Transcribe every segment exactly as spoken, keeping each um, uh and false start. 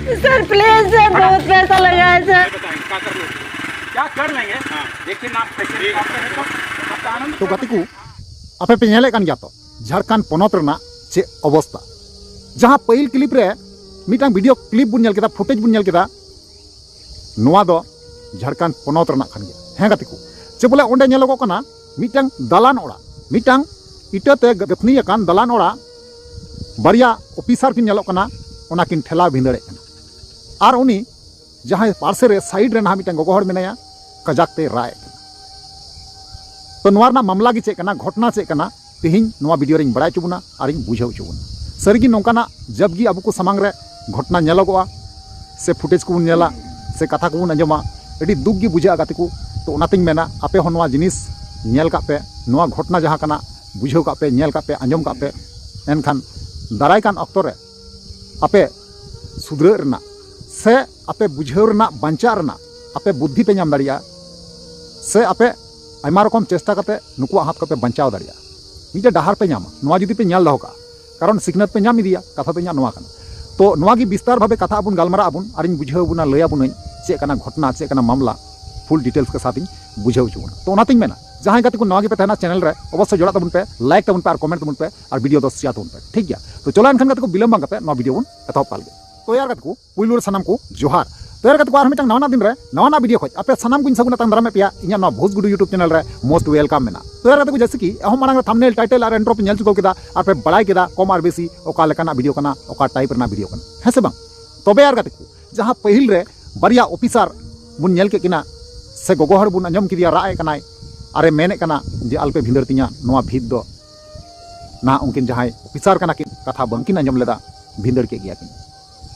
Sir, please sir, बहुत पैसा लगा है सर। क्या कर लो? क्या कर लेंगे? देखिए ना, आप पैसे निकालते हैं तो आपका आनंद। तो गतिकु, ᱟᱯᱮ ᱯᱮ ᱧᱮᱞᱮᱫ ᱠᱟᱱ ᱜᱮᱭᱟ ᱛᱚ, ᱡᱷᱟᱲᱠᱷᱚᱸᱰ ᱯᱚᱱᱚᱛ ᱨᱮᱱᱟᱜ ᱪᱮᱫ ᱚᱵᱚᱥᱛᱟ᱾ ᱡᱟᱦᱟᱸ ᱯᱟᱹᱦᱤᱞ ᱠᱞᱤᱯ ᱨᱮ ᱢᱤᱫᱴᱟᱝ ᱵᱷᱤᱰᱤᱭᱳ ᱠᱞᱤᱯ ᱵᱚᱱ ᱧᱮᱞ ᱠᱮᱫᱟ, ᱯᱷᱩᱴᱮᱡᱽ ᱵᱚᱱ ᱧᱮᱞ ᱠᱮᱫᱟ, ᱱᱚᱣᱟ ᱫᱚ ᱡᱷᱟᱲᱠᱷᱚᱸᱰ ᱯᱚᱱᱚᱛ ᱨᱮᱱᱟᱜ ᱠᱟᱱ ᱜᱮᱭᱟ᱾ ᱦᱮᱸ ᱜᱟᱛᱮ ᱠᱚ, ᱪᱮ ᱵᱚᱞᱮ ᱚᱸᱰᱮ ᱧᱮᱞᱚᱜᱚᱜ ᱠᱟᱱᱟ ᱢᱤᱫᱴᱟᱝ ᱫᱟᱞᱟᱱ ᱚᱲᱟᱜ, ᱢᱤᱫᱴᱟᱝ ᱤᱴᱟᱹ ᱛᱮ ᱜᱟᱹᱛᱷᱱᱤ ᱟᱠᱟᱱ ᱫᱟᱞᱟᱱ ᱚᱲᱟᱜ, ᱵᱟᱨᱭᱟ ᱚᱯᱷᱤᱥᱟᱨ ᱠᱤᱱ ᱧᱮᱞᱚᱜ ᱠᱟᱱᱟ, ᱚᱱᱟ ᱠᱤᱱ ᱴᱷᱮᱞᱟᱣ ᱵᱷᱤᱸᱫᱟᱹᱲᱮᱫ ᱠᱟᱱᱟ᱾ ᱟᱨ ᱩᱱᱤ ᱡᱟᱦᱟᱸᱭ ᱯᱟᱨᱥᱮ ᱨᱮ ᱥᱟᱭᱤᱰ ᱨᱮ ᱱᱟᱦᱟᱜ ᱢᱤᱫᱴᱟᱝ ᱜᱚᱜᱚ ᱦᱚᱲ ᱢᱮᱱᱟᱭᱟ, ᱠᱟᱡᱟᱠ ᱛᱮ ᱨᱟᱜ ᱮᱫ ᱠᱟᱱᱟ᱾ ᱛᱚ ᱱᱚᱣᱟ ᱨᱮᱱᱟᱜ ᱢᱟᱢᱞᱟ ᱜᱮ ᱪᱮᱫ ᱠᱟᱱᱟ, ᱜᱷᱚᱴᱱᱟ ᱪᱮᱫ ᱠᱟᱱᱟ, ᱛᱮᱦᱮᱧ ᱱᱚᱣᱟ ᱵᱷᱤᱰᱤᱭᱳ ᱨᱮᱧ ᱵᱟᱲᱟᱭ ᱦᱚᱪᱚ ᱵᱚᱱᱟ ᱟᱨᱤᱧ ᱵᱩᱡᱷᱟᱹᱣ ᱦᱚᱪᱚ ᱵᱚᱱᱟ᱾ ᱥᱟᱹᱨᱤᱜᱮ ᱱᱚᱝᱠᱟᱱᱟᱜ ᱡᱟᱵ ᱜᱮ ᱟᱵᱚ ᱠᱚ ᱥᱟᱢᱟᱝ ᱨᱮ ᱜᱷᱚᱴᱱᱟ ᱧᱮᱞᱚᱜᱚᱜᱼᱟ, ᱥᱮ ᱯᱷᱩᱴᱮᱡᱽ ᱠᱚᱵᱚᱱ ᱧᱮᱞᱟ, ᱥᱮ ᱠᱟᱛᱷᱟ ᱠᱚᱵᱚᱱ ᱟᱸᱡᱚᱢᱟ, ᱟᱹᱰᱤ ᱫᱩᱠ ᱜᱮ ᱵᱩᱡᱷᱟᱹᱜᱼᱟ ᱜᱟᱛᱮ ᱠᱚ᱾ ᱛᱚ ᱚᱱᱟᱛᱤᱧ ᱢᱮᱱᱟ, ᱟᱯᱮ ᱦᱚᱸ ᱱᱚᱣᱟ ᱡᱤᱱᱤᱥ ᱧᱮᱞ ᱠᱟᱜ ᱯᱮ, ᱱᱚᱣᱟ ᱜᱷᱚᱴᱱᱟ ᱡᱟᱦᱟᱸ ᱠᱟᱱᱟ ᱵᱩᱡᱷᱟᱹᱣ ᱠᱟᱜ ᱯᱮ, ᱧᱮᱞ ᱠᱟᱜ ᱯᱮ, ᱟᱸᱡᱚᱢ ᱠᱟᱜ ᱯᱮ᱾ ᱮᱱᱠᱷᱟᱱ ᱫᱟᱨᱟᱭ ᱠᱟᱱ ᱚᱠᱛᱚ ᱨᱮ ᱟᱯᱮ ᱥᱩᱫᱷᱨᱟᱹᱜ ᱨᱮᱱᱟᱜ ᱥᱮ ᱟᱯᱮ ᱵᱩᱡᱷᱟᱹᱣ ᱨᱮᱱᱟᱜ, ᱵᱟᱧᱪᱟᱜ ᱨᱮᱱᱟᱜ ᱟᱯᱮ ᱵᱩᱫᱽᱫᱷᱤ ᱯᱮ ᱧᱟᱢ ᱫᱟᱲᱮᱭᱟᱜᱼᱟ, ᱥᱮ ᱟᱯᱮ ᱟᱭᱢᱟ ᱨᱚᱠᱚᱢ ᱪᱮᱥᱴᱟ ᱠᱟᱛᱮ ᱱᱩᱠᱩᱣᱟᱜ ᱦᱟᱛ ᱠᱷᱚᱱ ᱯᱮ ᱵᱟᱧᱪᱟᱣ ᱫᱟᱲᱮᱭᱟᱜᱼᱟ᱾ ᱢᱤᱫᱴᱮᱱ ᱰᱟᱦᱟᱨ ᱯᱮ ᱧᱟᱢᱟ, ᱱᱚᱣᱟ ᱡᱩᱫᱤ ᱯᱮ ᱧᱮᱞ ᱫᱚᱦᱚ ᱠᱟᱜᱼᱟ, ᱠᱟᱨᱚᱱ ᱥᱤᱠᱷᱱᱟᱹᱛ ᱯᱮ ᱧᱟᱢ ᱤᱫᱤᱭᱟ, ᱠᱟᱛᱷᱟ ᱫᱚ ᱤᱧᱟᱹᱜ ᱱᱚᱣᱟ ᱠᱟᱱᱟ᱾ ᱛᱚ ᱱᱚᱣᱟ ᱜᱮ ᱵᱤᱥᱛᱟᱨ ᱵᱷᱟᱵᱮ ᱠᱟᱛᱷᱟ ᱟᱵᱚᱱ ᱜᱟᱞᱢᱟᱨᱟᱜ ᱟᱵᱚᱱ, ᱟᱨᱤᱧ ᱵᱩᱡᱷᱟᱹᱣ ᱟᱵᱚᱱᱟ, ᱞᱟᱹᱭ ᱟᱵᱚᱱᱟᱹᱧ ᱪᱮᱫ ᱠᱟᱱᱟ ᱜᱷᱚᱴᱱᱟ, ᱪᱮᱫ ᱠᱟᱱᱟ ᱢᱟᱢᱞᱟ, ᱯᱷᱩᱞ ᱰᱤᱴᱮᱞᱥ ᱠᱚ ᱥᱟᱛᱤᱧ ᱵᱩᱡᱷᱟᱹᱣ ᱦᱚᱪᱚ ᱵᱚᱱᱟ᱾ ᱛᱚ ᱚᱱᱟᱛᱤᱧ ᱢᱮᱱᱟ, ᱡᱟᱦᱟᱸᱭ ᱜᱟᱛᱮ ᱠᱚ ᱱᱚᱣᱟ ᱜᱮᱯᱮ ᱛᱟᱦᱮᱱᱟ ᱪᱮᱱᱮᱞ ᱨᱮ, ᱚᱵᱚᱥᱥᱳᱭ ᱡᱚᱲᱟᱜ ᱛᱟᱵᱚᱱ ᱯᱮ, ᱞᱟᱭᱤᱠ ᱛᱟᱵᱚᱱ ᱯᱮ ᱟᱨ ᱠᱚᱢᱮᱱᱴ ᱛᱟᱵᱚᱱ ᱯᱮ ᱟᱨ ᱵᱷᱤᱰᱤᱭᱳ ᱫᱚ ᱥᱮᱭᱟᱨ ᱛᱟᱵᱚᱱ ᱯᱮ, ᱴᱷᱤᱠ ᱜᱮᱭᱟ? ᱛᱚ ᱪᱚᱞᱚ ᱮᱱᱠᱷᱟᱱ ᱜᱟᱛᱮ ᱠᱚ, ᱵᱤᱞᱚᱢ ᱵᱟᱝ ᱠᱟᱛᱮ ᱱᱚᱣᱟ ᱵᱷᱤᱰᱤᱭᱳ ᱵᱚᱱ ᱮᱛᱚᱦᱚᱵ ᱯᱟᱞ ᱜᱮ᱾ ᱛᱚ ᱭᱟᱨ ᱜᱟᱛᱮ ᱠᱚ, ᱯᱩᱭᱞᱩ ᱨᱮ ᱥᱟᱱᱟᱢ ᱠᱚ ᱡᱚᱦᱟᱨ᱾ ᱛᱚ ᱭᱟᱨ ᱜᱟᱛᱮ ᱠᱚ, ᱟᱨᱦᱚᱸ ᱢᱤᱫᱴᱟᱝ ᱱᱟᱣᱟᱱᱟᱜ ᱫᱤᱱ ᱨᱮ ᱱᱟᱣᱟᱱᱟᱜ ᱵᱷᱤᱰᱤᱭᱳ ᱠᱷᱚᱡ ᱟᱯᱮ ᱥᱟᱱᱟᱢ ᱠᱚᱧ ᱥᱟᱹᱜᱩᱱ ᱟᱛᱟᱝ ᱫᱟᱨᱟᱢᱮᱫ ᱯᱮᱭᱟ ᱤᱧᱟᱹᱜ ᱱᱚᱣᱟ ᱵᱷᱳᱡᱽ ᱜᱩᱰᱩ YouTube ᱪᱮᱱᱮᱞ ᱨᱮ most welcome ᱢᱮᱱᱟᱜᱼᱟ᱾ ᱛᱚ ᱭᱟᱨ ᱜᱟᱛᱮ ᱠᱚ, ᱡᱮᱭᱥᱮ ᱠᱤ ᱮᱦᱚᱵ ᱢᱟᱲᱟᱝ ᱨᱮ ᱛᱷᱟᱢᱵᱱᱮᱞ, ᱴᱟᱭᱴᱮᱞ ᱟᱨ ᱤᱱᱴᱨᱳ ᱯᱮ ᱧᱮᱞ ᱪᱩᱠᱟᱹᱣ ᱠᱮᱫᱟ ᱟᱨ ᱯᱮ ᱵᱟᱲᱟᱭ ᱠᱮᱫᱟ ᱠᱚᱢ ᱟᱨ ᱵᱮᱥᱤ ᱚᱠᱟ ᱞᱮᱠᱟᱱᱟᱜ ᱵᱷᱤᱰᱤᱭᱳ ᱠᱟᱱᱟ, ᱚᱠᱟ ᱴᱟᱭᱤᱯ ᱨᱮᱱᱟᱜ ᱵᱷᱤᱰᱤᱭᱳ ᱠᱟᱱᱟ, ᱦᱮᱸ ᱥᱮ ᱵᱟᱝ? ᱛᱚᱵᱮ ᱭᱟᱨ ᱜᱟᱛᱮ ᱠᱚ, ᱡᱟᱦᱟᱸ ᱯᱟᱹᱦᱤᱞ ᱨᱮ ᱵᱟᱨᱭᱟ ᱚᱯᱷᱤᱥᱟᱨ ᱵᱚᱱ ᱧᱮᱞ ᱠᱮᱫ ᱠᱤᱱᱟ ᱥᱮ ᱜᱚᱜᱚ ᱦᱚᱲ ᱵᱚᱱ ᱟᱸᱡᱚᱢ ᱠᱮᱫᱮᱭᱟ ᱨᱟᱜ ᱮᱫ ᱠᱟᱱᱟᱭ ᱟᱨᱮ ᱢᱮᱱᱮᱫ ᱠᱟᱱᱟ ᱡᱮ, "ᱟᱞᱚᱯᱮ ᱵᱷᱤᱸᱫᱟᱹᱲ ᱛᱤᱧᱟ ᱱᱚᱣᱟ ᱵᱷᱤᱛ ᱫᱚ", ᱱᱟᱦᱟᱜ ᱩᱱᱠᱤᱱ ᱡᱟᱦᱟᱸᱭ ᱚᱯᱷᱤᱥᱟᱨ ᱠᱟᱱᱟ ᱠᱤᱱ, ᱠᱟᱛᱷᱟ ᱵᱟᱝᱠᱤᱱ ᱟᱸᱡᱚᱢ ᱞᱮᱫᱟ, ᱵᱷᱤᱸᱫᱟᱹᱲ ᱠᱮᱫ ᱜᱮᱭᱟ ᱠᱤᱱ᱾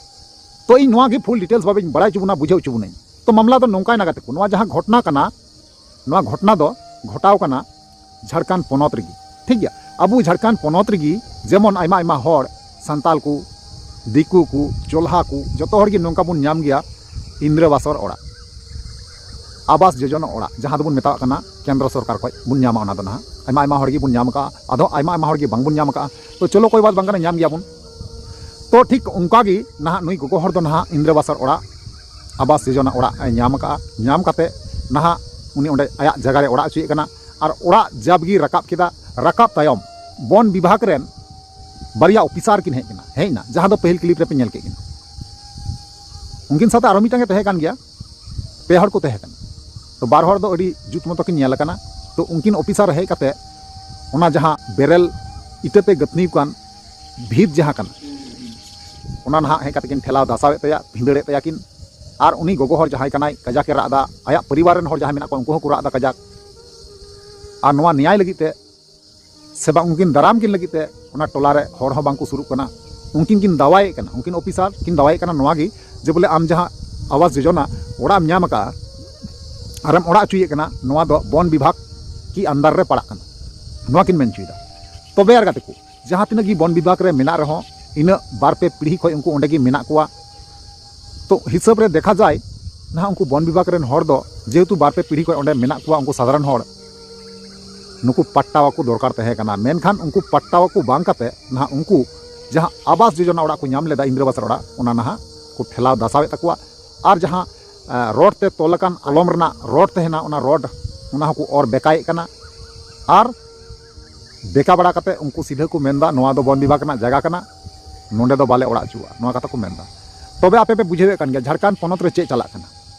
ᱛᱚ ᱤᱧ ᱱᱚᱣᱟ ᱜᱮ ᱯᱷᱩᱞ ᱰᱤᱴᱮᱞᱥ ᱵᱷᱟᱵᱮᱧ ᱵᱟᱲᱟᱭ ᱦᱚᱪᱚ ᱵᱚᱱᱟ, ᱵᱩᱡᱷᱟᱹᱣ ᱦᱚᱪᱚ ᱵᱚᱱᱟᱹᱧ᱾ ᱛᱚ ᱢᱟᱢᱞᱟ ᱫᱚ ᱱᱚᱝᱠᱟᱭᱱᱟ ᱜᱟᱛᱮ ᱠᱚ, ᱱᱚᱣᱟ ᱡᱟᱦᱟᱸ ᱜᱷᱚᱴᱱᱟ ᱠᱟᱱᱟ, ᱱᱚᱣᱟ ᱜᱷᱚᱴᱱᱟ ᱫᱚ ᱜᱷᱚᱴᱟᱣ ᱠᱟᱱᱟ ᱡᱷᱟᱲᱠᱷᱚᱸᱰ ᱯᱚᱱᱚᱛ ᱨᱮᱜᱮ, ᱴᱷᱤᱠ ᱜᱮᱭᱟ? ᱟᱵᱚ ᱡᱷᱟᱲᱠᱷᱚᱸᱰ ᱯᱚᱱᱚᱛ ᱨᱮᱜᱮ ᱡᱮᱢᱚᱱ ᱟᱭᱢᱟ ᱟᱭᱢᱟ ᱦᱚᱲ, ᱥᱟᱱᱛᱟᱞ ᱠᱚ, ᱫᱤᱠᱩ ᱠᱚ, ᱪᱚᱞᱦᱟ ᱠᱚ, ᱡᱚᱛᱚ ᱦᱚᱲ ᱜᱮ ᱱᱚᱝᱠᱟ ᱵᱚᱱ ᱧᱟᱢ ᱜᱮᱭᱟ ᱤᱱᱫᱨᱟᱵᱟᱥᱚᱨ ᱚᱲᱟᱜ, ᱟᱵᱟᱥ ᱡᱳᱡᱚᱱᱟ ᱚᱲᱟᱜ, ᱡᱟᱦᱟᱸ ᱫᱚᱵᱚᱱ ᱢᱮᱛᱟᱣᱟᱜ ᱠᱟᱱᱟ ᱠᱮᱱᱫᱨᱚ ᱥᱚᱨᱠᱟᱨ ᱠᱷᱚᱡ ᱵᱚᱱ ᱧᱟᱢᱟ᱾ ᱚᱱᱟ ᱫᱚ ᱱᱟᱦᱟᱜ ᱟᱭᱢᱟ ᱟᱭᱢᱟ ᱦᱚᱲ ᱜᱮᱵᱚᱱ ᱧᱟᱢ ᱟᱠᱟᱫᱼᱟ, ᱟᱫᱚ ᱟᱭᱢᱟ ᱟᱭᱢᱟ ᱦᱚᱲ ᱜᱮ ᱵᱟᱝᱵᱚᱱ ᱧᱟᱢ ᱟᱠᱟᱫᱼᱟ᱾ ᱛᱚ ᱪᱚᱞᱚ ᱠᱳᱭ ᱵᱟᱛ ᱵᱟᱝ ᱠᱟᱱᱟ, ᱧᱟᱢ ᱜᱮᱭᱟᱵᱚᱱ᱾ ᱛᱚ ᱴᱷᱤᱠ ᱚᱱᱠᱟ ᱜᱮ ᱱᱟᱦᱟᱜ ᱱᱩᱭ ᱜᱚᱜᱚ ᱦᱚᱲ ᱫᱚ ᱱᱟᱦᱟᱜ ᱤᱱᱫᱨᱟᱵᱟᱥ ᱟᱨ ᱚᱲᱟᱜ, ᱟᱵᱟᱥ ᱡᱳᱡᱚᱱᱟ ᱚᱲᱟᱜ ᱮ ᱧᱟᱢ ᱟᱠᱟᱫᱼᱟ᱾ ᱧᱟᱢ ᱠᱟᱛᱮ ᱱᱟᱦᱟᱜ ᱩᱱᱤ ᱚᱸᱰᱮ ᱟᱭᱟᱜ ᱡᱟᱭᱜᱟ ᱨᱮ ᱚᱲᱟᱜ ᱦᱚᱪᱚᱭᱮ ᱠᱟᱱᱟ᱾ ᱟᱨ ᱚᱲᱟᱜ ᱡᱟᱵ ᱜᱮ ᱨᱟᱠᱟᱵ ᱠᱮᱫᱟ᱾ ᱨᱟᱠᱟᱵ ᱛᱟᱭᱚᱢ ᱵᱚᱱ ᱵᱤᱵᱷᱟᱜᱽ ᱨᱮᱱ ᱵᱟᱨᱭᱟ ᱚᱯᱷᱤᱥᱟᱨ ᱠᱤᱱ ᱦᱮᱡ ᱮᱱᱟ, ᱦᱮᱡ ᱮᱱᱟ, ᱡᱟᱦᱟᱸ ᱫᱚ ᱯᱟᱹᱦᱤᱞ ᱠᱞᱤᱯ ᱨᱮᱯᱮ ᱧᱮᱞ ᱠᱮᱫ ᱠᱤᱱᱟ᱾ ᱩᱱᱠᱤᱱ ᱥᱟᱶᱛᱮ ᱟᱨᱚ ᱢᱤᱫᱴᱟᱝ ᱮ ᱛᱟᱦᱮᱸ ᱠᱟᱱ ᱜᱮᱭᱟ, ᱯᱮ ᱦᱚᱲ ᱠᱚ ᱛᱟᱦᱮᱸ ᱠᱟᱱᱟ᱾ ᱛᱚ ᱵᱟᱨ ᱦᱚᱲ ᱫᱚ ᱟᱹᱰᱤ ᱡᱩᱛ ᱢᱚᱛᱚ ᱠᱤᱱ ᱧᱮᱞ ᱟᱠᱟᱱᱟ᱾ ᱛᱚ ᱩᱱᱠᱤᱱ ᱚᱯᱷᱤᱥᱟᱨ ᱦᱮᱡ ᱠᱟᱛᱮ ᱚᱱᱟ ᱡᱟᱦᱟᱸ ᱵᱮᱨᱮᱞ ᱤᱴᱟᱹ ᱛᱮ ᱜᱟᱹᱛᱷᱱᱤ ᱟᱠᱟᱱ ᱵᱷᱤᱛ ᱡᱟᱦᱟᱸ ᱠᱟᱱᱟ, ᱚᱱᱟ ᱱᱟᱦᱟᱜ ᱦᱮᱡ ᱠᱟᱛᱮ ᱠᱤᱱ ᱴᱷᱮᱞᱟᱣ ᱫᱷᱟᱥᱟᱣᱮᱫ ᱛᱟᱭᱟ, ᱵᱷᱤᱸᱫᱟᱹᱲᱮᱫ ᱛᱟᱭᱟ ᱠᱤᱱ᱾ ᱟᱨ ᱩᱱᱤ ᱜᱚᱜᱚ ᱦᱚᱲ ᱡᱟᱦᱟᱸᱭ ᱠᱟᱱᱟᱭ, ᱠᱟᱡᱟᱠ ᱮ ᱨᱟᱜ ᱮᱫᱟ, ᱟᱭᱟᱜ ᱯᱚᱨᱤᱵᱟᱨ ᱨᱮᱱ ᱦᱚᱲ ᱡᱟᱦᱟᱸᱭ ᱢᱮᱱᱟᱜ ᱠᱚᱣᱟ, ᱩᱱᱠᱩ ᱦᱚᱸᱠᱚ ᱨᱟᱜ ᱮᱫᱟ ᱠᱟᱡᱟᱠ᱾ ᱟᱨ ᱱᱚᱣᱟ ᱱᱮᱭᱟᱭ ᱞᱟᱹᱜᱤᱫ ᱛᱮ ᱥᱮ ᱵᱟᱝ ᱩᱱᱠᱤᱱ ᱫᱟᱨᱟᱢ ᱠᱤᱱ ᱞᱟᱹᱜᱤᱫ ᱛᱮ ᱚᱱᱟ ᱴᱚᱞᱟ ᱨᱮ ᱦᱚᱲ ᱦᱚᱸ ᱵᱟᱝ ᱠᱚ ᱥᱩᱨᱩᱜ ᱠᱟᱱᱟ᱾ ᱩᱱᱠᱤᱱ ᱠᱤᱱ ᱫᱟᱣᱟᱭᱮᱫ ᱠᱟᱱᱟ, ᱩᱱᱠᱤᱱ ᱚᱯᱷᱤᱥᱟᱨ ᱠᱤᱱ ᱫᱟᱣᱟᱭᱮᱫ ᱠᱟᱱᱟ ᱱᱚᱣᱟ ᱜᱮ ᱡᱮ ᱵᱚᱞᱮ ᱟᱢ ᱡᱟᱦᱟᱸ ᱟᱵᱟᱥ ᱡᱳᱡᱚᱱᱟ ᱚᱲᱟᱜ ᱮᱢ ᱧᱟᱢ ᱟᱠᱟᱫᱼᱟ ᱟᱨᱮᱢ ᱚᱲᱟᱜ ᱦᱚᱪᱚᱭᱮᱫ ᱠᱟᱱᱟ, ᱱᱚᱣᱟ ᱫᱚ ᱵᱚᱱ ᱵᱤᱵᱷᱟᱜᱽ ᱠᱤ ᱟᱱᱰᱟᱨ ᱨᱮ ᱯᱟᱲᱟᱜ ᱠᱟᱱᱟ, ᱱᱚᱣᱟ ᱠᱤᱱ ᱢᱮᱱ ᱦᱚᱪᱚᱭᱮᱫᱟ᱾ ᱛᱚᱵᱮ ᱟᱨ ᱜᱟᱛᱮ ᱠᱚ, ᱡᱟᱦᱟᱸ ᱛᱤᱱᱟᱹᱜ ᱜᱮ ᱵᱚᱱ ᱵᱤᱵᱷᱟᱜᱽ ᱨᱮ ᱢᱮᱱᱟᱜ ᱨᱮᱦᱚᱸ, ᱤᱱᱟᱹᱜ ᱵᱟᱨ ᱯᱮ ᱯᱤᱲᱦᱤ ᱠᱷᱚᱱ ᱩᱱᱠᱩ ᱚᱸᱰᱮ ᱜᱮ ᱢᱮᱱᱟᱜ ᱠᱚᱣᱟ᱾ ᱛᱚ ᱦᱤᱥᱟᱹᱵ ᱨᱮ ᱫᱮᱠᱷᱟ ᱡᱟᱭ, ᱱᱟᱦᱟᱜ ᱩᱱᱠᱩ ᱵᱚᱱ ᱵᱤᱵᱷᱟᱜᱽ ᱨᱮᱱ ᱦᱚᱲ ᱫᱚ ᱡᱮᱦᱮᱛᱩ ᱵᱟᱨ ᱯᱮ ᱯᱤᱲᱦᱤ ᱠᱷᱚᱱ ᱚᱸᱰᱮ ᱢᱮᱱᱟᱜ ᱠᱚᱣᱟ, ᱩᱱᱠᱩ ᱥᱟᱫᱷᱟᱨᱚᱱ ᱦᱚᱲ ᱱᱩᱠᱩ ᱯᱟᱴᱴᱟᱣᱟ ᱠᱚ ᱫᱚᱨᱠᱟᱨ ᱛᱟᱦᱮᱸ ᱠᱟᱱᱟ᱾ ᱢᱮᱱᱠᱷᱟᱱ ᱩᱱᱠᱩ ᱯᱟᱴᱴᱟᱣᱟ ᱠᱚ ᱵᱟᱝ ᱠᱟᱛᱮ ᱱᱟᱦᱟᱜ ᱩᱱᱠᱩ ᱡᱟᱦᱟᱸ ᱟᱵᱟᱥ ᱡᱳᱡᱚᱱᱟ ᱚᱲᱟᱜ ᱠᱚ ᱧᱟᱢ ᱞᱮᱫᱟ, ᱤᱱᱫᱨᱟᱵᱟᱥ ᱚᱲᱟᱜ, ᱚᱱᱟ ᱱᱟᱦᱟᱜ ᱠᱚ ᱴᱷᱮᱞᱟᱣ ᱫᱷᱟᱥᱟᱣᱮᱫ ᱛᱟᱠᱚᱣᱟ᱾ ᱟᱨ ᱡᱟᱦᱟᱸ, ᱮ, ᱨᱚᱰ ᱛᱮ ᱛᱚᱞ ᱟᱠᱟᱱ ᱠᱚᱞᱚᱢ ᱨᱮᱱᱟᱜ ᱨᱚᱰ ᱛᱟᱦᱮᱱᱟ, ᱚᱱᱟ ᱨᱚᱰ, ᱚᱱᱟ ᱦᱚᱸᱠᱚ ᱚᱨ ᱵᱮᱠᱟᱭᱮᱫ ᱠᱟᱱᱟ᱾ ᱟᱨ ᱵᱮᱠᱟ ᱵᱟᱲᱟ ᱠᱟᱛᱮ ᱩᱱᱠᱩ ᱥᱤᱫᱷᱟᱹ ᱠᱚ ᱢᱮᱱᱫᱟ, "ᱱᱚᱣᱟ ᱫᱚ ᱵᱚᱱ ᱵᱤᱵᱷᱟᱜᱽ ᱨᱮᱱᱟᱜ ᱡᱟᱭᱜᱟ ᱠᱟᱱᱟ, ᱱᱚᱸᱰᱮ ᱫᱚ ᱵᱟᱞᱮ ᱚᱲᱟᱜ ᱦᱚᱪᱚᱣᱟᱜᱼᱟ", ᱱᱚᱣᱟ ᱠᱟᱛᱷᱟ ᱠᱚ ᱢᱮᱱᱫᱟ᱾ ᱛᱚᱵᱮ ᱟᱯᱮ ᱯᱮ ᱵᱩᱡᱷᱟᱹᱣᱮᱫ ᱠᱟᱱ ᱜᱮᱭᱟ ᱡᱷᱟᱲᱠᱷᱚᱸᱰ ᱯᱚᱱᱚᱛ ᱨᱮ ᱪᱮᱫ ᱪᱟᱞᱟᱜ ᱠᱟᱱᱟ,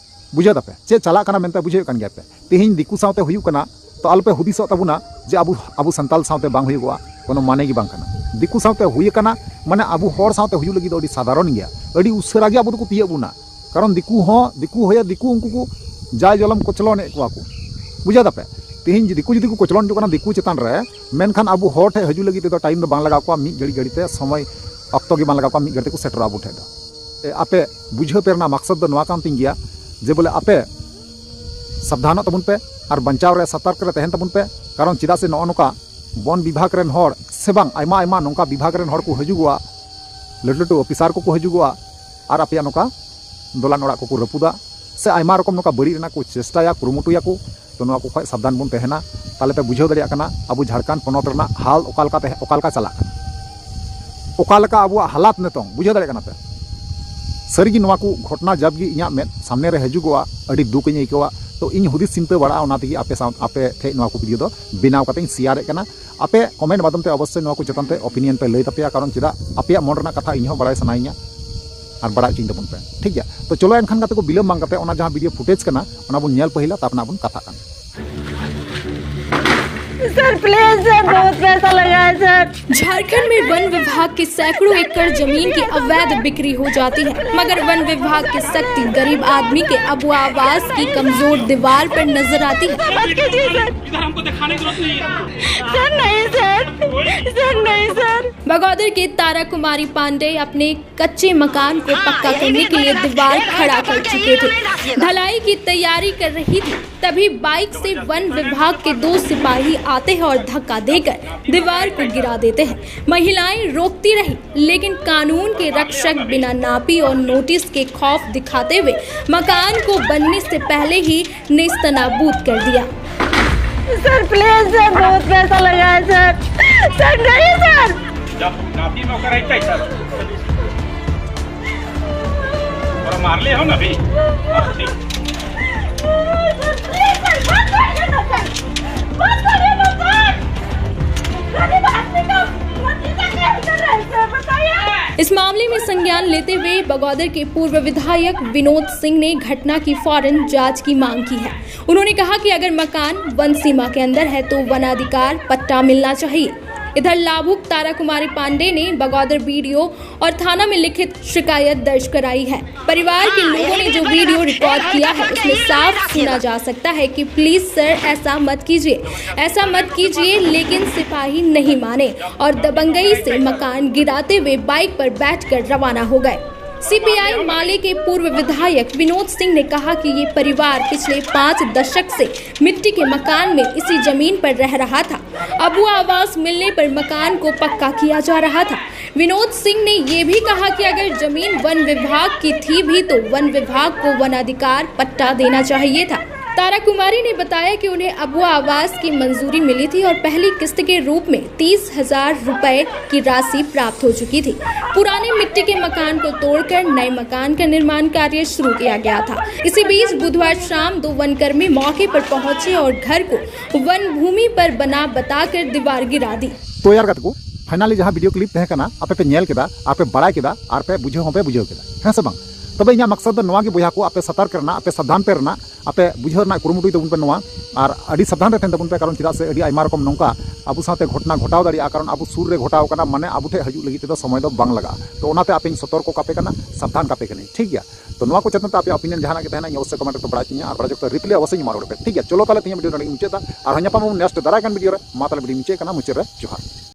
ᱵᱩᱡᱷᱟᱹᱣ ᱫᱟᱯᱮ ᱪᱮᱫ ᱪᱟᱞᱟᱜ ᱠᱟᱱᱟ ᱢᱮᱱᱛᱮ ᱵᱩᱡᱷᱟᱹᱣᱮᱫ ᱠᱟᱱ ᱜᱮᱭᱟ ᱯᱮ᱾ ᱛᱮᱦᱮᱧ ᱫᱤᱠᱩ ᱥᱟᱶᱛᱮ ᱦᱩᱭᱩᱜ ᱠᱟᱱᱟ, ᱛᱚ ᱟᱞᱚᱯᱮ ᱦᱩᱫᱤᱥᱚᱜ ᱛᱟᱵᱚᱱᱟ ᱡᱮ ᱟᱵᱚ, ᱟᱵᱚ ᱥᱟᱱᱛᱟᱞ ᱥᱟᱶᱛᱮ ᱵᱟᱝ ᱦᱩᱭᱩᱜᱚᱜᱼᱟ, ᱠᱳᱱᱳ ᱢᱟᱱᱮ ᱜᱮ ᱵᱟᱝ ᱠᱟᱱᱟ᱾ ᱫᱤᱠᱩ ᱥᱟᱶᱛᱮ ᱦᱩᱭ ᱟᱠᱟᱱᱟ, ᱢᱟᱱᱮ ᱟᱵᱚ ᱦᱚᱲ ᱥᱟᱶᱛᱮ ᱦᱩᱭᱩᱜ ᱞᱟᱹᱜᱤᱫ ᱫᱚ ᱟᱹᱰᱤ ᱥᱟᱫᱷᱟᱨᱚᱱ ᱜᱮᱭᱟ, ᱟᱹᱰᱤ ᱩᱥᱟᱹᱨᱟ ᱜᱮ ᱟᱵᱚ ᱫᱚᱠᱚ ᱛᱤᱭᱟᱹᱜ ᱵᱚᱱᱟ᱾ ᱠᱟᱨᱚᱱ ᱫᱤᱠᱩ ᱦᱚᱸ ᱫᱤᱠᱩ ᱦᱚᱭᱟ ᱫᱤᱠᱩ ᱩᱱᱠᱩ ᱠᱚ ᱡᱟᱭ ᱡᱚᱞᱚᱢ ᱠᱚᱪᱞᱚᱱᱮᱫ ᱠᱚᱣᱟ ᱠᱚ, ᱵᱩᱡᱷᱟᱹᱣ ᱫᱟᱯᱮ? ᱛᱮᱦᱮᱧ ᱡᱩᱫᱤ ᱫᱤᱠᱩ ᱡᱩᱫᱤ ᱠᱚ ᱠᱚᱪᱞᱚᱱ ᱦᱤᱡᱩᱜ ᱠᱟᱱᱟ ᱫᱤᱠᱩ ᱪᱮᱛᱟᱱ ᱨᱮ, ᱢᱮᱱᱠᱷᱟᱱ ᱟᱵᱚ ᱦᱚᱲ ᱴᱷᱮᱱ ᱦᱤᱡᱩᱜ ᱞᱟᱹᱜᱤᱫ ᱛᱮᱫᱚ ᱴᱟᱭᱤᱢ ᱫᱚ ᱵᱟᱝ ᱞᱟᱜᱟᱣ ᱠᱚᱣᱟ, ᱢᱤᱫ ᱜᱷᱟᱹᱲᱤ ᱜᱷᱟᱹᱲᱤ ᱛᱮ ᱥᱚᱢᱚᱭ ᱚᱠᱛᱚ ᱜᱮ ᱵᱟᱝ ᱞᱟᱜᱟᱣ ᱠᱚᱣᱟ, ᱢᱤᱫ ᱜᱷᱟᱹᱲᱤ ᱛᱮᱠᱚ ᱥᱮᱴᱮᱨᱚᱜᱼᱟ ᱟᱵᱚ ᱴᱷᱮᱱ ᱫᱚ᱾ ᱮ, ᱟᱯᱮ ᱵᱩᱡᱷᱟᱹᱣ ᱯᱮ ᱨᱮᱱᱟᱜ ᱢᱟᱠᱥᱚᱫ ᱫᱚ ᱱᱚᱣᱟ ᱠᱟᱱ ᱛᱤᱧ ᱜᱮᱭᱟ ᱡᱮ ᱵᱚᱞᱮ ᱟᱯᱮ ᱥᱟᱵᱫᱷᱟᱱᱚᱜ ᱛᱟᱵᱚᱱ ᱯᱮ ᱟᱨ ᱵᱟᱧᱪᱟᱣ ᱨᱮ ᱥᱚᱛᱚᱨᱠ ᱨᱮ ᱛᱟᱦᱮᱱ ᱛᱟᱵᱚᱱ ᱯᱮ᱾ ᱠᱟᱨᱚᱱ ᱪᱮᱫᱟᱜ ᱥᱮ ᱱᱚᱜᱼᱚ ᱱᱚᱝᱠᱟ ᱵᱚᱱ ᱵᱤᱵᱷᱟᱜᱽ ᱨᱮᱱ ᱦᱚᱲ ᱥᱮ ᱵᱟᱝ ᱟᱭᱢᱟ ᱟᱭᱢᱟ ᱱᱚᱝᱠᱟ ᱵᱤᱵᱷᱟᱜᱽ ᱨᱮᱱ ᱦᱚᱲ ᱠᱚ ᱦᱤᱡᱩᱜᱚᱜᱼᱟ, ᱞᱟᱹᱴᱩ ᱞᱟᱹᱴᱩ ᱚᱯᱷᱤᱥᱟᱨ ᱠᱚᱠᱚ ᱦᱤᱡᱩᱜᱚᱜᱼᱟ ᱟᱨ ᱟᱯᱮᱭᱟᱜ ᱱᱚᱝᱠᱟ ᱫᱚᱞᱟᱱ ᱚᱲᱟᱜ ᱠᱚᱠᱚ ᱨᱟᱹᱯᱩᱫᱟ ᱥᱮ ᱟᱭᱢᱟ ᱨᱚᱠᱚᱢ ᱱᱚᱝᱠᱟ ᱵᱟᱹᱲᱤᱡ ᱨᱮᱱᱟᱜ ᱠᱚ ᱪᱮᱥᱴᱟᱭᱟ, ᱠᱩᱨᱩᱢᱩᱴᱩᱭᱟᱠᱚ᱾ ᱛᱚ ᱱᱚᱣᱟ ᱠᱚ ᱠᱷᱚᱱ ᱥᱟᱵᱫᱷᱟᱱ ᱵᱚᱱ ᱛᱟᱦᱮᱱᱟ, ᱛᱟᱦᱚᱞᱮ ᱯᱮ ᱵᱩᱡᱷᱟᱹᱣ ᱫᱟᱲᱮᱭᱟᱜ ᱠᱟᱱᱟ ᱟᱵᱚ ᱡᱷᱟᱲᱠᱷᱚᱸᱰ ᱯᱚᱱᱚᱛ ᱨᱮᱱᱟᱜ ᱦᱟᱞ ᱚᱠᱟ ᱞᱮᱠᱟ ᱛᱟᱦᱮᱸ, ᱚᱠᱟ ᱞᱮᱠᱟ ᱪᱟᱞᱟᱜ ᱠᱟᱱᱟ᱾ ᱚᱠᱟ ᱞᱮᱠᱟ ᱟᱵᱚᱣᱟᱜ ᱦᱟᱞᱟᱛ ᱱᱤᱛᱚᱝ, ᱵᱩᱡᱷᱟᱹᱣ ᱫᱟᱲᱮᱭᱟᱜ ᱠᱟᱱᱟ ᱯᱮ? ᱥᱟᱹᱨᱤᱜᱮ ᱱᱚᱣᱟ ᱠᱚ ᱜᱷᱚᱴᱚᱱᱟ ᱡᱟᱵ ᱜᱮ ᱤᱧᱟᱹᱜ ᱢᱮᱫ ᱥᱟᱢᱱᱮ ᱨᱮ ᱦᱤᱡᱩᱜᱚᱜᱼᱟ, ᱟᱹᱰᱤ ᱫᱩᱠ ᱤᱧ ᱟᱹᱭᱠᱟᱹᱣᱟ᱾ ᱛᱚ ᱤᱧ ᱦᱩᱫᱤᱥ ᱪᱤᱱᱛᱟᱹ ᱵᱟᱲᱟᱜᱼᱟ, ᱚᱱᱟ ᱛᱮᱜᱮ ᱟᱯᱮ ᱥᱟᱶ, ᱟᱯᱮ ᱴᱷᱮᱡ ᱱᱚᱣᱟ ᱠᱚ ᱵᱷᱤᱰᱤᱭᱳ ᱫᱚ ᱵᱮᱱᱟᱣ ᱠᱟᱛᱮ ᱤᱧ ᱥᱮᱭᱟᱨᱮᱫ ᱠᱟᱱᱟ᱾ ᱟᱯᱮ ᱠᱚᱢᱮᱱᱴ ᱢᱟᱫᱽᱫᱷᱚᱢ ᱛᱮ ᱚᱵᱚᱥᱥᱳᱭ ᱱᱚᱣᱟ ᱠᱚ ᱪᱮᱛᱟᱱ ᱛᱮ ᱚᱯᱤᱱᱤᱭᱚᱱ ᱯᱮ ᱞᱟᱹᱭ ᱛᱟᱯᱮᱭᱟ, ᱠᱟᱨᱚᱱ ᱪᱮᱫᱟᱜ ᱟᱯᱮᱭᱟᱜ ᱢᱚᱱ ᱨᱮᱱᱟᱜ ᱠᱟᱛᱷᱟ ᱤᱧ ᱦᱚᱸ ᱵᱟᱲᱟᱭ ᱥᱟᱱᱟᱭᱤᱧᱟ ᱟᱨ ᱵᱟᱲᱟᱭ ᱦᱚᱪᱚᱧ ᱛᱟᱵᱚᱱ ᱯᱮ, ᱴᱷᱤᱠ ᱜᱮᱭᱟ? ᱛᱚ ᱪᱚᱞᱚ ᱮᱱᱠᱷᱟᱱ ᱜᱟᱛᱮ ᱠᱚ, ᱵᱤᱞᱚᱢ ᱵᱟᱝ ᱠᱟᱛᱮ ᱚᱱᱟ ᱡᱟᱦᱟᱸ ᱵᱷᱤᱰᱤᱭᱳ ᱯᱷᱩᱴᱮᱡᱽ ᱠᱟᱱᱟ, ᱚᱱᱟ ᱵᱚᱱ ᱧᱮᱞ ᱯᱟᱹᱦᱤᱞᱟ, ᱛᱟᱨᱯᱚᱨ ᱱᱟᱜ ᱵᱚᱱ ᱠᱟᱛᱷᱟᱜ ᱠᱟᱱᱟ᱾ सर, प्लीज सर, बहुत पैसा लगा है सर। झारखंड में वन विभाग के सैकड़ों एकड़ जमीन की अवैध बिक्री हो जाती है, मगर वन विभाग की सख्ती गरीब आदमी के अबुआ आवास की कमजोर दीवार पर नजर आती है। मत कीजिए सर, इधर हमको दिखाने की जरूरत नहीं है। सर नहीं सर, सर नहीं सर। बगौदर के तारा कुमारी पांडे अपने कच्चे मकान को पक्का करने के लिए दीवार खड़ा कर चुके थे, ढलाई की तैयारी कर रही थी। तभी बाइक से वन विभाग के दो सिपाही आते हैं और धक्का देकर दीवार को गिरा देते हैं। महिलाएं रोकती रही, लेकिन कानून के रक्षक बिना नापी और नोटिस के खौफ दिखाते हुए मकान को बनने से पहले ही नेस्तनाबूद कर दिया। सर प्लीज सर, बहुत पैसा लगा है सर। सर नहीं सर। जब नाती नौकर रहते सर, और मारले हो ना भी। इस मामले में संज्ञान लेते हुए बगौदर के पूर्व विधायक विनोद सिंह ने घटना की फौरन जांच की मांग की है। उन्होंने कहा कि अगर मकान वन सीमा के अंदर है तो वनाधिकार पट्टा मिलना चाहिए। इधर लाभुक तारा कुमारी पांडे ने बगौदर बीडीओ और थाना में लिखित शिकायत दर्ज कराई है। परिवार के लोगों ने जो वीडियो रिकॉर्ड किया है उसमें साफ सुना जा सकता है कि प्लीज सर ऐसा मत कीजिए, ऐसा मत कीजिए, लेकिन सिपाही नहीं माने और दबंगई से मकान गिराते हुए बाइक पर बैठकर रवाना हो गए। सीपीआई माले के पूर्व विधायक विनोद सिंह ने कहा कि ये परिवार पिछले पांच दशक से मिट्टी के मकान में इसी जमीन पर रह रहा था। अबुआ आवास मिलने पर मकान को पक्का किया जा रहा था। विनोद सिंह ने ये भी कहा कि अगर जमीन वन विभाग की थी भी तो वन विभाग को वनाधिकार पट्टा देना चाहिए था। तारा कुमारी ने बताया कि उन्हें अबुआ आवास की मंजूरी मिली थी और पहली किस्त के रूप में तीस हजार रुपए की राशि प्राप्त हो चुकी थी। पुराने मिट्टी के मकान को तोड़कर नए मकान का निर्माण कार्य शुरू किया गया था। इसी बीच बुधवार शाम दो वनकर्मी मौके पर पहुंचे और घर को वन भूमि पर बना बताकर दीवार गिरा दी। ᱛᱚ ᱭᱟᱨ ᱜᱟᱛᱮ ᱠᱚ, finally ᱡᱟᱦᱟᱸ video clip ᱛᱟᱦᱮᱸ ᱠᱟᱱᱟ, ᱟᱯᱮ ᱯᱮ ᱧᱮᱞ ᱠᱮᱫᱟ, ᱟᱯᱮ ᱵᱟᱲᱟᱭ ᱠᱮᱫᱟ, ᱟᱨ ᱯᱮ ᱵᱩᱡᱷᱟᱹᱣ ᱦᱚᱸᱯᱮ ᱵᱩᱡᱷᱟᱹᱣ ᱠᱮᱫᱟ, ᱦᱮᱸ ᱥᱮ ᱵᱟᱝ? ᱛᱚᱵᱮ ᱤᱧᱟᱹᱜ ᱢᱟᱠᱥᱟᱫ ᱫᱚ ᱱᱚᱣᱟ ᱜᱮ ᱵᱚᱭᱦᱟ ᱠᱚ, ᱟᱯᱮ ᱥᱟᱛᱟᱨᱠ ᱨᱮᱱᱟᱜ, ᱟᱯᱮ ᱥᱟᱵᱫᱷᱟᱱ ᱯᱮ ᱨᱮᱱᱟᱜ, ᱟᱯᱮ ᱵᱩᱡᱷᱟᱹᱣ ᱨᱮᱱᱟᱜ ᱠᱩᱨᱩᱢᱩᱴᱩᱭ ᱛᱟᱵᱚᱱ ᱯᱮ ᱱᱚᱣᱟ᱾ ᱟᱨ ᱟᱹᱰᱤ ᱥᱟᱵᱫᱷᱟᱱ ᱨᱮ ᱛᱟᱦᱮᱱ ᱛᱟᱵᱚᱱ ᱯᱮ, ᱠᱟᱨᱚᱱ ᱪᱮᱫᱟᱜ ᱥᱮ ᱟᱹᱰᱤ ᱟᱭᱢᱟ ᱨᱚᱠᱚᱢ ᱱᱚᱝᱠᱟ ᱟᱵᱚ ᱥᱟᱶᱛᱮ ᱜᱷᱚᱴᱚᱱᱟ ᱜᱷᱚᱴᱟᱣ ᱫᱟᱲᱮᱭᱟᱜᱼᱟ, ᱠᱟᱨᱚᱱ ᱟᱵᱚ ᱥᱩᱨ ᱨᱮ ᱜᱷᱚᱴᱟᱣ ᱠᱟᱱᱟ ᱢᱟᱱᱮ ᱟᱵᱚ ᱴᱷᱮᱱ ᱦᱤᱡᱩᱜ ᱞᱟᱹᱜᱤᱫ ᱛᱮᱫᱚ ᱥᱚᱢᱚᱭ ᱫᱚ ᱵᱟᱝ ᱞᱟᱜᱟᱜᱼᱟ᱾ ᱛᱚ ᱚᱱᱟᱛᱮ ᱟᱯᱮᱧ ᱥᱚᱛᱚᱨᱠᱚ ᱠᱟᱯᱮ ᱠᱟᱱᱟ, ᱥᱟᱵᱫᱷᱟᱱ ᱠᱟᱯᱮ ᱠᱟᱱᱟᱹᱧ, ᱴᱷᱤᱠ ᱜᱮᱭᱟ? ᱛᱚ ᱱᱚᱣᱟ ᱠᱚ ᱪᱮᱛᱟᱱ ᱛᱮ ᱟᱯᱮᱭᱟᱜ opinion ᱡᱟᱦᱟᱱᱟᱜ ᱜᱮ ᱛᱟᱦᱮᱱᱟ, ᱤᱧ ᱚᱵᱚᱥᱥᱳᱭ comment ᱨᱮᱯᱮ ᱵᱟᱲᱟᱭ ᱦᱚᱪᱚᱧᱟ, ᱟᱨ ᱵᱟᱲᱟᱭ ᱚᱪᱚ ᱠᱟᱛᱮ reply ᱚᱵᱚᱥᱥᱳᱭ ᱤᱧ ᱮᱢᱟ ᱨᱩᱣᱟᱹᱲ ᱯᱮ, ᱴᱷᱤᱠ ᱜᱮᱭᱟ? ᱪᱚᱞᱚ ᱛᱟᱦᱞᱮ ᱛᱮᱦᱮᱧ video ᱱᱚᱰᱮ ᱜᱤᱧ ᱢᱩᱪᱟᱹᱫ ᱫᱟ, ᱟᱨᱦᱚᱸ ᱧᱟᱯᱟᱢ ᱟᱵᱚᱱ next ᱫᱟᱨᱟᱭ ᱠᱟᱱ video ᱨᱮ᱾ ᱢᱟ ᱛᱟᱦᱞᱮ video ᱢᱩᱪᱟᱹᱫ ᱠᱟᱱᱟ, ᱢᱩᱪᱟᱹᱫ ᱨᱮ ᱡᱚᱦᱟᱨ᱾